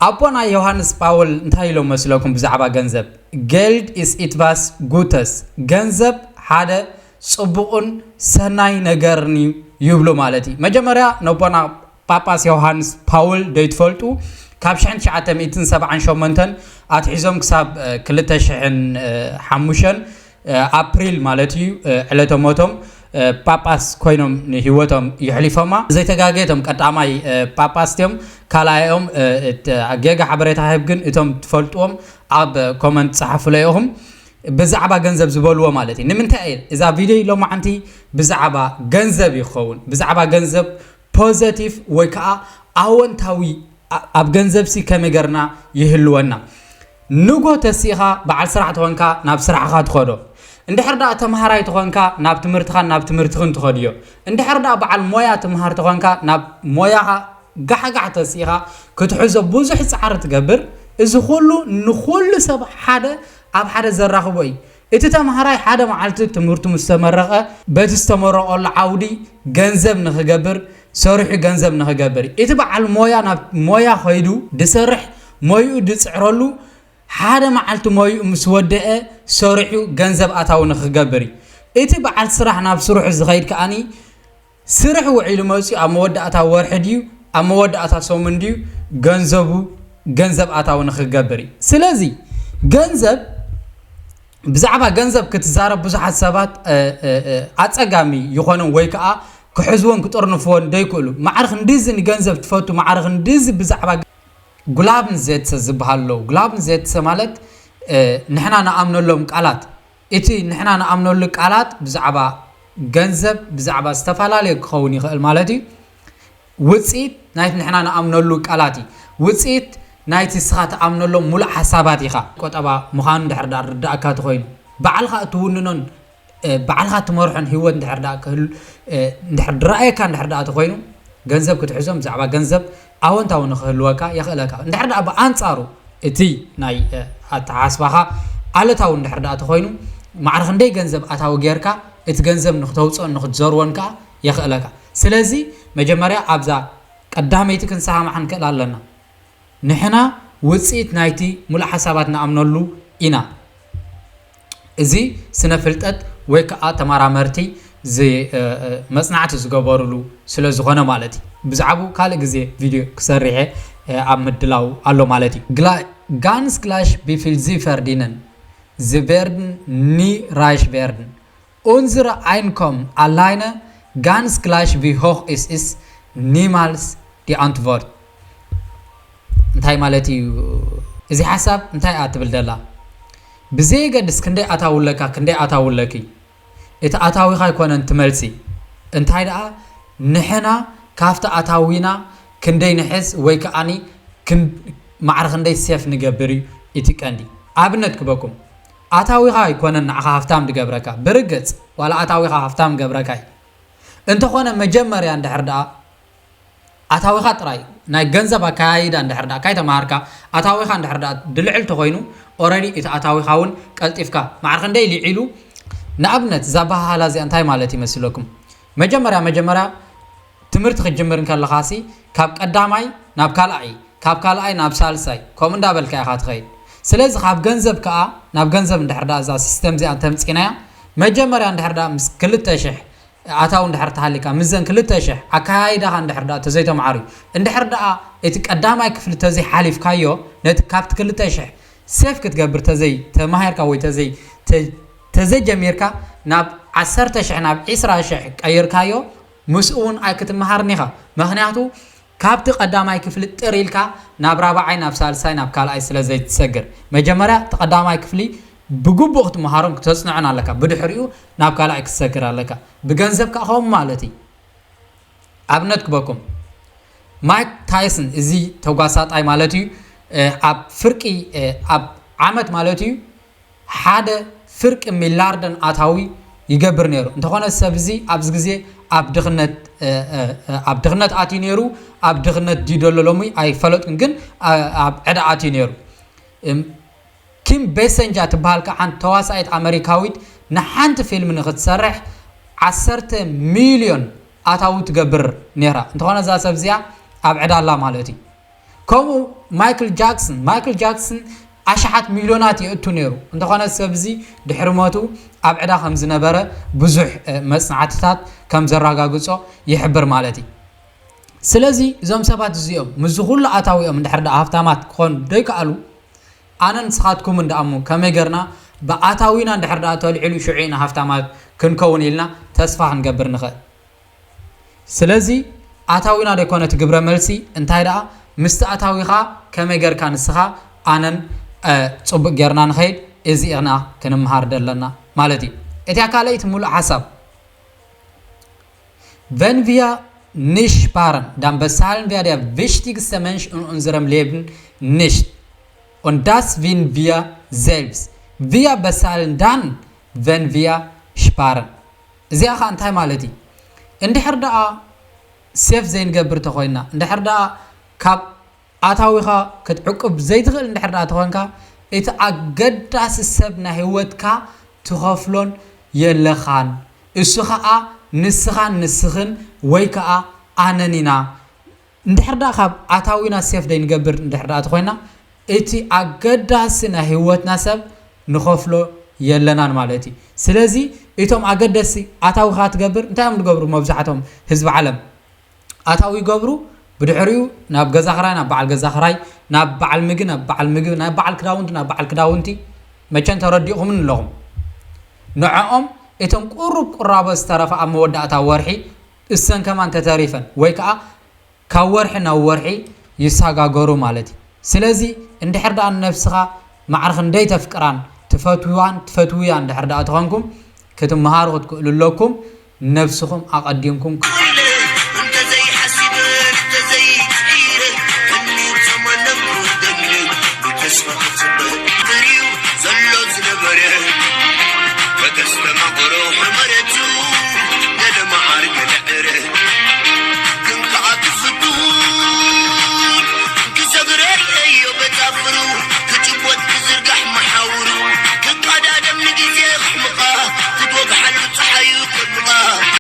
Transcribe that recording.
ኣቦና ዮሃንስ ፓውል እንታይ ኢሎም መስለኩም ብዛዕባ ገንዘብ? Geld ist etwas Gutes፣ ገንዘብ ሓደ ጽቡቕን ሰናይ ነገርን እዩ ይብሉ ማለት እዩ። መጀመርያ ነቦና ጳጳስ ዮሃንስ ፓውል ዶ ትፈልጡ? ካብ ሽሕን ትሽዓተ ሚእትን ሰብዓን ሸሞንተን ኣትሒዞም ክሳብ ሓሙሽተ ኣፕሪል ማለት እዩ ዕለተ ሞቶም ጳጳስ ኮይኖም ንህይወቶም ይሕሊፎማ። ዘይተጋገየቶም ቀዳማይ ጳጳስ እዮም። ካልኣዮም ጌጋ ሓበሬታ ህብ ግን እቶም ትፈልጥዎም ኣብ ኮመንት ጸሓፉለይ ኢኹም። ብዛዕባ ገንዘብ ዝበልዎ ማለት እዩ። ንምንታይ እየ እዛ ቪድዮ ሎማዓንቲ ብዛዕባ ገንዘብ ይኸውን፣ ብዛዕባ ገንዘብ ፖዘቲቭ ወይ ከዓ ኣወንታዊ ኣብ ገንዘብ ሲ ከመይ ገርና ይህልወና። ንጎ ተሲኻ በዓል ስራሕ ተኾንካ ናብ ስራሕኻ ትኸዶ። እንድሕር ደኣ ተምሃራይ ተኾንካ ናብ ትምህርትኻን ናብ ትምህርትኽን ትኸድዮ። እንድሕር ደኣ በዓል ሞያ ትምሃር ተኾንካ ናብ ሞያኻ ጋሕጋሕ ተሲኻ ክትሕዞ ብዙሕ ጻዕሪ ትገብር። እዚ ኩሉ ንኹሉ ሰብ ሓደ ኣብ ሓደ ዘራኽቦ እዩ። እቲ ተምሃራይ ሓደ መዓልቲ ትምህርቱ ምስ ተመረቐ በቲ ዝተመረቐሉ ዓውዲ ገንዘብ ንኽገብር ሰሪሑ ገንዘብ ንኽገብር እዩ። እቲ በዓል ሞያ ናብ ሞያ ኸይዱ ድሰርሕ ሞይኡ ድፅዕረሉ ሓደ መዓልቲ ሞይኡ ምስ ወደአ ሰሪሑ ገንዘብ ኣታዊ ንኽገብር እዩ። እቲ በዓል ስራሕ ናብ ስርሑ ዝኸይድ ከኣኒ ስርሕ ውዒሉ መፂኡ ኣብ መወዳእታ ወርሒ ድዩ ኣብ መወዳእታ ሰሙን ድዩ ገንዘቡ ገንዘብ ኣታዊ ንኽገብር እዩ። ስለዚ ገንዘብ ብዛዕባ ገንዘብ ክትዛረብ ብዙሓት ሰባት ኣፀጋሚ ይኾኖም ወይ ከዓ ክሕዝዎን ክጥርንፍዎን ደይክእሉ። ማዕረ ክንድዚ ንገንዘብ ትፈቱ፣ ማዕረ ክንድዚ ብዛዕባ ግላብንዜትሰ ዝበሃል ኣለዉ። ግላብንዜትሰ ማለት ንሕና ንኣምነሎም ቃላት፣ እቲ ንሕና ንኣምነሉ ቃላት ብዛዕባ ገንዘብ ብዛዕባ ዝተፈላለዩ ክኸውን ይኽእል ማለት እዩ። ውፅኢት ናይቲ ንሕና ንኣምነሉ ቃላት እዩ። ውፅኢት ናይቲ ስኻ ትኣምነሎም ሙሉእ ሓሳባት ኢኻ። ቆጠባ ምዃኑ እንድሕር ዳኣ ርዳእካ ተኾይኑ ባዕልኻ እትውንኖን ባዕልኻ ትመርሖን ህይወት እንድሕር ዳኣ ክህሉ እንድሕር ድረኣየካ እንድሕር ዳኣ ተኾይኑ ገንዘብ ክትሕዞም ብዛዕባ ገንዘብ ኣወንታዊ ንክህልወካ የኽእለካ። እንድሕር ዳኣ ብኣንፃሩ እቲ ናይ ኣተሓሳስባኻ ኣለታዊ እንድሕር ዳኣ ተኾይኑ ማዕረ ክንደይ ገንዘብ ኣታዊ ጌርካ እቲ ገንዘብ ንክተውፅኦን ንክትዘርዎን ከዓ የኽእለካ። ስለዚ መጀመርያ ኣብዛ ቀዳመይቲ ክንሰማማዕ ንክእል ኣለና። ንሕና ውፅኢት ናይቲ ሙሉእ ሓሳባት ንኣምነሉ ኢና። እዚ ስነ ፍልጠት ወይ ከዓ ተመራመርቲ ዝ- መፅናዕቲ ዝገበሩሉ ስለ ዝኾነ ማለት እዩ። ብዛዕባኡ ካልእ ግዜ ቪድዮ ክሰርሕ እየ፣ ኣብ ምድላው ኣሎ ማለት እዩ። Gla- Ganz gleich wie viel Sie verdienen, Sie werden nie reich werden. Unsere Einkommen alleine, ganz gleich wie hoch es ist, niemals die Antwort. እንታይ ማለት እዩ እዚ ሓሳብ? እንታይ እያ ትብል ደላ? ብዘየገድስ ክንደይ ኣታዊ ኣለካ፣ ክንደይ ኣታዊ ኣለኪ፣ እቲ ኣታዊኻ ኣይኮነን እቲ መልሲ። እንታይ ደኣ ንሕና ካብቲ ኣታዊና ክንደይ ንሕዝ ወይ ከዓኒ ክን- ማዕረ ክንደይ ሴፍ ንገብር እዩ እቲ ቀንዲ። ኣብነት ክበኩም፣ ኣታዊኻ ኣይኮነን ንዓኻ ሃፍታም ዝገብረካ፣ ብርግጽ ዋላ ኣታዊኻ ሃፍታም ገብረካ እዩ። እንተኾነ መጀመርያ እንድሕር ደኣ ኣታዊኻ ጥራይ ናይ ገንዘብ ኣካያይዳ እንድሕር ደኣ ካይተማሃርካ ኣታዊኻ እንድሕር ደኣ ድልዕል ተኾይኑ ኦረዲ እቲ ኣታዊኻ እውን ቀልጢፍካ ማዕረ ክንደይ ልዒሉ። ንኣብነት እዛ ኣበሃህላ እዚኣ እንታይ ማለት ይመስለኩም? መጀመርያ መጀመርያ ትምህርቲ ክትጅምር እንከለኻሲ ካብ ቀዳማይ ናብ ካልኣይ ካብ ካልኣይ ናብ ሳልሳይ ከምኡ እንዳበልካ ኢኻ ትኸይድ። ስለዚ ካብ ገንዘብ ከዓ ናብ ገንዘብ እንድሕር ደኣ እዛ ሲስተም እዚኣ እንተምፂናያ መጀመርያ እንድሕር ደኣ ምስ ክልተ ሽሕ ኣታዊ እንድሕር ተሃሊካ ምስዘን ክልተ ሽሕ ኣካያይዳኻ እንድሕር ደኣ ተዘይተምዓሩ እዩ እንድሕር ደኣ እቲ ቀዳማይ ክፍሊ ተዘይሓሊፍካዮ ነቲ ካብቲ ክልተ ሽሕ ሴፍ ክትገብር ተዘይ ተማሂርካ ወይ ተዘይ ተ- ተዘይጀሚርካ ናብ ዓሰርተ ሽሕ ናብ ዒስራ ሽሕ ቀይርካዮ ምስኡ እውን ኣይክትመሃርን ኢኻ። ምክንያቱ ካብቲ ቀዳማይ ክፍሊ ጥር ኢልካ ናብ ራብዓይ ናብ ሳልሳይ ናብ ካልኣይ ስለ ዘይትሰግር መጀመርያ እቲ ቀዳማይ ክፍሊ ብግቡእ ክትመሃሮን ክተፅንዖን ኣለካ። ብድሕሪኡ ናብ ካልኣይ ክትሰግር ኣለካ። ብገንዘብ ከዓ ከምኡ ማለት እዩ። ኣብነት ክበኩም ማይክ ታይሰን እዚ ተጓሳጣይ ማለት እዩ ኣብ ፍርቂ ኣብ ዓመት ማለት እዩ ሓደ ፍርቂ ሚላርደን ኣታዊ ይገብር ነይሩ። እንተኾነ ሰብ እዚ ኣብዚ ግዜ ኣብ ድኽነት ኣብ ድኽነት ኣትዩ ነይሩ። ኣብ ድኽነት ድዩ ደሎ ሎሚ ኣይፈለጥኩን፣ ግን ኣብ ዕዳ ኣትዩ ነይሩ። ኪም ቤሰንጃ ትበሃል ከዓ ሓንቲ ተዋሳኢት ኣመሪካዊት ንሓንቲ ፊልም ንክትሰርሕ ዓሰርተ ሚልዮን ኣታዊ ትገብር ነይራ። እንተኾነ እዛ ሰብ እዚኣ ኣብ ዕዳ ኣላ ማለት እዩ። ከምኡ ማይክል ጃክሰን ማይክል ጃክሰን ኣሽሓት ሚልዮናት የእቱ ነይሩ። እንተኾነ ሰብ እዚ ድሕሪ ሞቱ ኣብ ዕዳ ከም ዝነበረ ብዙሕ መፅናዕትታት ከም ዘረጋግጾ ይሕብር ማለት እዩ። ስለዚ እዞም ሰባት እዚኦም ምስዚ ኩሉ ኣታዊኦም እንድሕር ደኣ ሃፍታማት ክኾኑ ደይከኣሉ ኣነ ንስኻትኩም እንዳኣሙ ከመይ ገርና ብኣታዊና እንድሕር ደኣ ተልዒሉ ሽዑ ኢና ሃፍታማት ክንከውን ኢልና ተስፋ ክንገብር ንኽእል። ስለዚ ኣታዊና ደይኮነ እቲ ግብረ መልሲ እንታይ ደኣ ምስቲ ኣታዊኻ ከመይ ገርካ ንስኻ ኣነን ጽቡቅ ገርና ንኸይድ እዚ ኢና ክንምሃር ደለና ማለት እዩ። እቲያ ካልኣይቲ ሙሉእ ሓሳብ Wenn wir nicht sparen, dann bezahlen wir der wichtigste Mensch in unserem Leben nicht. Und das sind wir selbst. Wir bezahlen dann, wenn wir sparen. እዚኣ ኸዓ እንታይ ማለት እዩ? እንድሕር ደኣ ሴፍ ዘይንገብር ተኾይና እንድሕር ደኣ ካብ ኣታዊኻ ክትዕቁብ ዘይትኽእል እንድሕር ደኣ ተኾንካ እቲ ኣገዳሲ ሰብ ናይ ህይወትካ ትኸፍሎን የለኻን። እሱ ኸዓ ንስኻን ንስኽን ወይ ከኣ ኣነን ኢና። እንድሕር ደኣ ካብ ኣታዊና ሴፍ ዘይንገብር እንድሕር ደኣ ተኾይና እቲ ኣገዳሲ ናይ ህይወትና ሰብ ንኸፍሎ የለናን ማለት እዩ። ስለዚ እቶም ኣገደስቲ ኣታዊኻ ትገብር እንታይ እዮም ዝገብሩ? መብዛሕቶም ህዝቢ ዓለም ኣታዊ ይገብሩ፣ ብድሕሪኡ ናብ ገዛ ክራይ ናብ በዓል ገዛ ክራይ፣ ናብ በዓል ምግቢ ናብ በዓል ምግቢ፣ ናብ በዓል ክዳውንቲ ናብ በዓል ክዳውንቲ። መቸን ተረዲእኹምን ኣለኹም። ንዕኦም እተን ቁሩብ ቁራቦ ዝተረፋ ኣብ መወዳእታ ወርሒ እሰን ከማን ተተሪፈን ወይ ከዓ ካብ ወርሒ ናብ ወርሒ ይሰጋገሩ ማለት እዩ። ስለዚ እንድሕር ደኣ ንነብስኻ ማዕረ ክንደይ ተፍቅራን ትፈትዋን ትፈትውያ እንድሕር ደኣ ተኾንኩም ክትመሃሩ ክትክእሉ ኣለኩም። ነብስኹም ኣቐዲምኩም